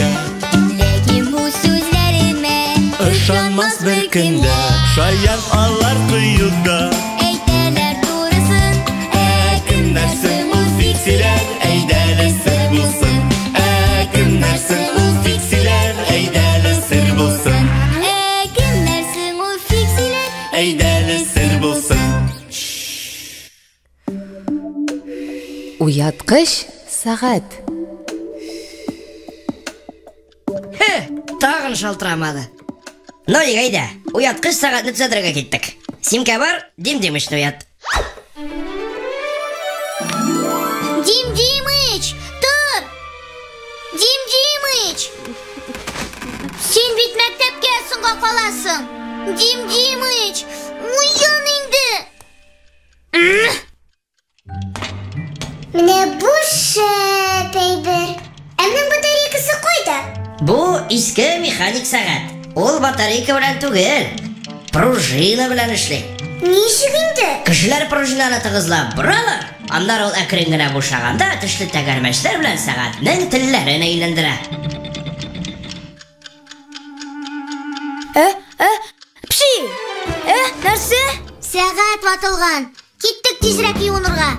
бергә. Ләкин бу сүзләремә ышанмас беркем дә. Шаян алар кыюда, әйтәләр турысын. Ә кемнәр соң ул фиксиләр? Әйдәле сер булсын. Ә кемнәр соң ул фиксиләр? Әйдәле сер булсын. Ә кемнәр соң ул фиксиләр? Әйдәле сер булсын. Уяткыч сәгать. Хе, тагын шалтырамады. Нолик, әйдә, уяткыч сәгатьне төзәтергә киттек. Симка бар, Дим Димычны уят. Дим Димыч, тор! Дим Димыч! Син бит мәктәпкә соңга каласың. Дим Димыч, уян инде! Менә бу шәп әйбер. Ә моның батарейкасы кайда? Бу иске механик сәгать. Ул батарейка белән түгел, пружина белән эшли. Ничек инде? Кешеләр пружинаны тыгызлап боралар, аннары ул әкрен генә бушаганда тешле тәгәрмәчләр белән сәгатьнең телләрен әйләндерә. Пши! Нәрсә? Сәгать ватылган. Киттек тизрәк юынырга.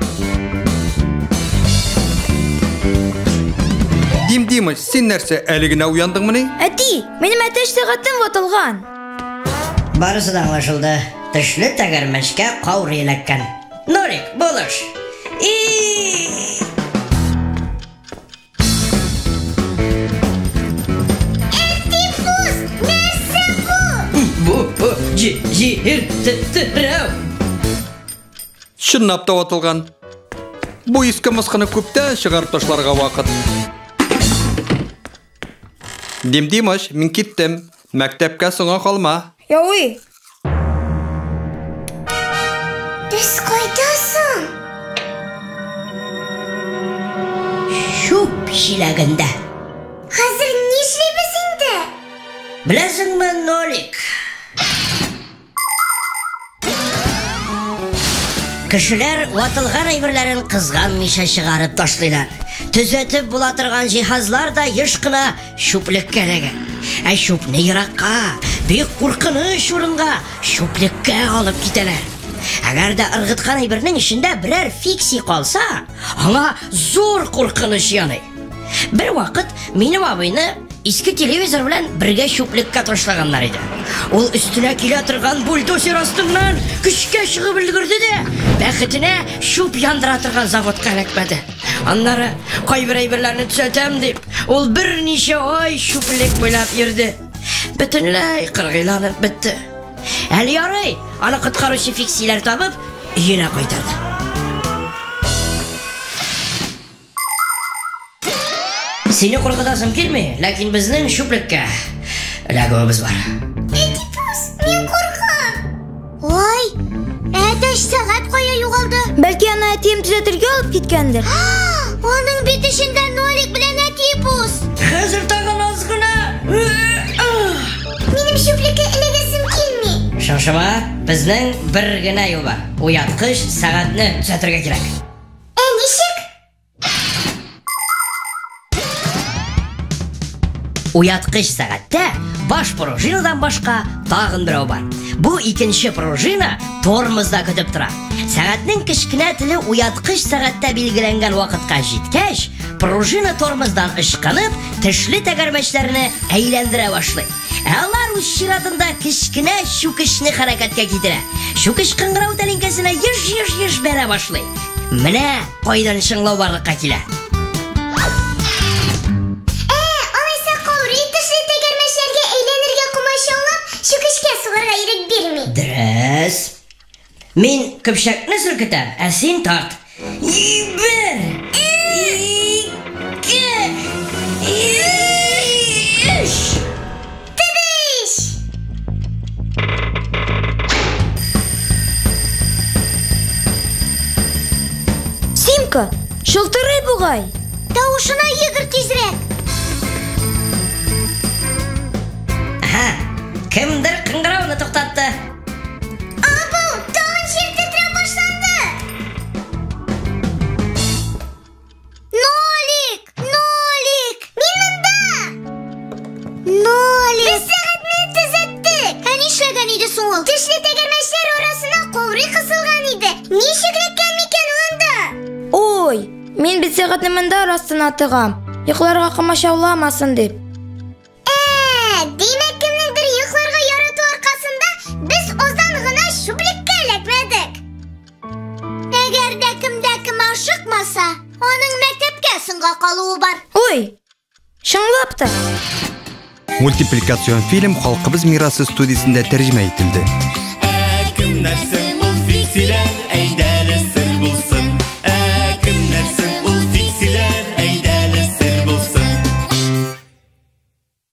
Дим Димыч, син нәрсә, әле генә уяндыңмыни? Әти, минем әтәч сәгатем ватылган. Барысы да аңлашылды. Тешле тәгәрмәчкә каурый эләккән. Нолик, булыш. И Әтипус, нәрсә бу? Бу, бу, җи, җир, тетрәү. Чынлап та ватылган. Бу иске мыскыны күптән чыгарып ташларга вакыт. Дим Димыч, мин киттем. Мәктәпкә соңга калма. Яуи. Без кайда соң? Чүп чиләгендә. Хәзер нишлибез инде? Беләсеңме, Нолик? Кешеләр ватылган әйберләрен кызганмыйча чыгарып ташлыйлар. Төзәтеп була торган җиһазлар да еш кына чүплеккә эләгә. Ә чүпне еракка, бик куркыныч урынга, чүплеккә алып китәләр. Әгәр дә ыргыткан әйбернең эчендә берәр фикси калса, аңа зур куркыныч яный. Бер вакыт минем абыйны иске телевизор белән бергә чүплеккә ташлаганнар иде. Ул өстенә килә торган бульдозер астыннан көчкә чыгып өлгерде дә, бәхетенә чүп яндыра торган заводка эләкмәде. Аннары кайбер әйберләрне төзәтәм дип, ул берничә ай чүплек буйлап йөрде. Бөтенләй кыргыйланып бетте. Әле ярый, аны коткаручы фиксиләр табып, өенә кайтарды. Сине куркытасым килми, ләкин безнең чүплеккә эләгүебез бар. Әтипус, мин куркам. Ой, әтәч сәгать кая югалды? Бәлки аны әтием төзәтергә алып киткәндер. Аның бит эчендә Нолик белән Әтипус. Хәзер тагын аз гына. Минем чүплеккә эләгәсем килми. Шашыма, безнең бер генә юл бар. Уяткыч сәгатьне төзәтергә кирәк. Ә ничек? Уяткыч сәгатьтә баш пружинадан башка тагын берәү бар. Бу икенче пружина тормозда көтеп тора. Сәгатьнең кечкенә теле уяткыч сәгатьтә билгеләнгән вакытка җиткәч, пружина тормоздан ычкынып, тешле тәгәрмәчләрне әйләндерә башлый. Ә алар үз чиратында кечкенә чүкечне хәрәкәткә китерә. Чүкеч кыңгырау тәлинкәсенә еш-еш-еш бәрә башлый. Менә кайдан чыңлау барлыкка килә. Алайса каурый тешле тәгәрмәчләргә әйләнергә комачаулап, чүкечкә сугарга ирек бирми. Дөрес. Мин көпчәкне селкетәм, ә син тарт. Бер, ике, өч. Тибеш! Симка, шылтырый бугай. Тавышына йөгер тизрәк. Аһа, кемдер кыңгырауны туктатты. Абау, тагын җир тетрәү башланды. төсле тәгәрмәчләр арасына каурый кысылган иде. Ничек эләккән микән ул анда? Ой, мин бит сәгатьне мендәр астына тыгам. Йокларга комачауламасын дип. Ә, димәк, кемнеңдер йокларга ярату аркасында без аздан гына чүплеккә эләкмәдек. Әгәр дә кемдә кем ашыкмаса, аның мәктәпкә соңга калуы бар. Ой, чынлап та. Мультипликацион фильм Халкыбыз мирасы студиясендә тәрҗемә ителде. Ә кемнәрсе